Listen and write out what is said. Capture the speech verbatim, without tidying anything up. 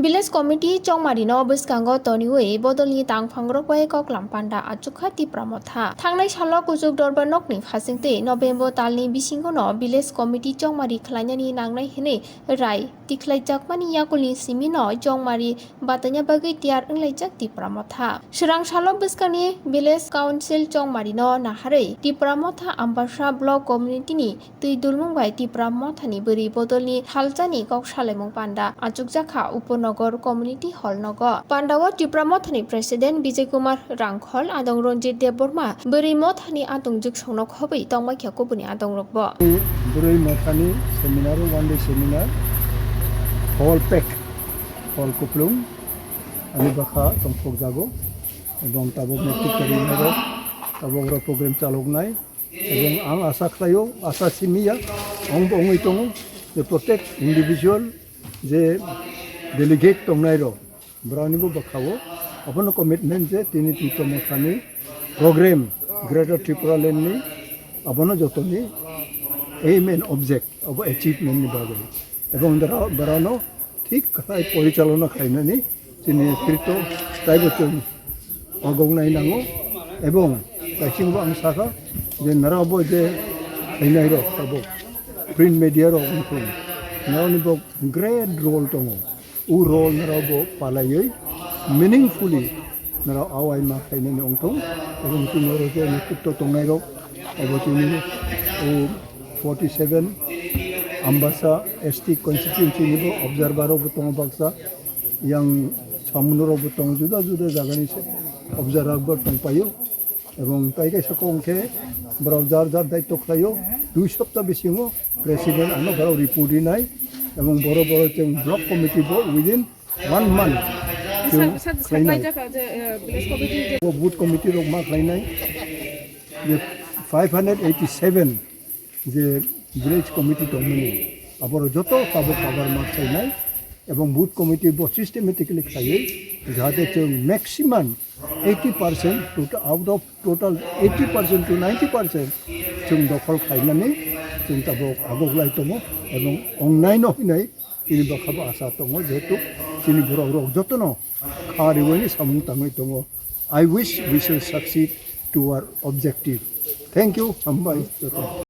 Village Committee Chongmari no bwskango toniwi bodolni tangphangrok bai koklam panda achukha Tipra Motha. Thangnai salo kuchuk dorbar nokni phasingtwi November talni bisingo no Village Committee Chongmari khlainani nangnai hinwi rai tikhlaijakmani yakulni simi no Chongmari bataina bagwi tiyar wnglaijak Tipra Motha. Swrang salo bwskangni Village Council Chongmari no naharwi Tipra Motha Ambasa Block Committee ni twi dulmung bai Tipra Mothani bwrwi bodolni thalchani kok salaimung panda achukjakha Upanagar Community Hall nogo. Pandao Tipra Mothani President Bijay Kumar Rangkhol, adong Ranjit Debbarma, bwrwi mothani adong jwksongno khobwi tongbaikha kubuni adongrokbo. Bwrwi mothani seminar, one day seminar, hall pack, hall kuplung, ani bwkha tongthokjago, ebong tabuk meeting kwrwinai rok, tabuk rok program chaloknai. Ebong ang asa khlaio, asa simiya, ang bo wngwi tongo je protect individual je delegate tongnai rok, borokni bo bwkhao abono commitment je tini Tipra Mothani program Greater Tripura Land ni abono jotoni aim and object abo achievement ni bagwi. Ebong borokno thik khai porichalona khainani chini netrito taibo chwng ogongnai nango. Ebong kaisingbo ang sakha je narabo je khainai rok abo print media rok wngkhu naroni bo great role tongo. U role narabo palaiwi meaningfully narao awai ma khainani wngthung. Ebong chini oro je netrito tongnai rok abo chini o forty seven Ambasa S T constituency ni bo observer rok bo tongo baksa, yang samungrok bo tongo, juda juda jagani se observer rok bo tongpaio. Ebong tai kaisa kok khe borok jar jar daityo khlaio, dui sopta bisingo president ano borok report rinai, ebong boro boro chwng block committee bo within one month chwng khlainai. Bo booth committee rok ma khlainai je five hundred eighty seven je village committee tongmani, aborok joto tabuk kabar ma khlainai ebong booth committee bo systematically khlaiwi jahate chwng maximum eighty percent total, out of total eighty percent to ninety percent chwng dokhol khlainani chwng tabuk agoklai tongo ebong ongnaino hinwi chini bwkhabo asa tongo, jehetu chini borok rok jotono kha riwini samung tangwi tongo. I wish we shall succeed to our objective. Thank you, hambai joto.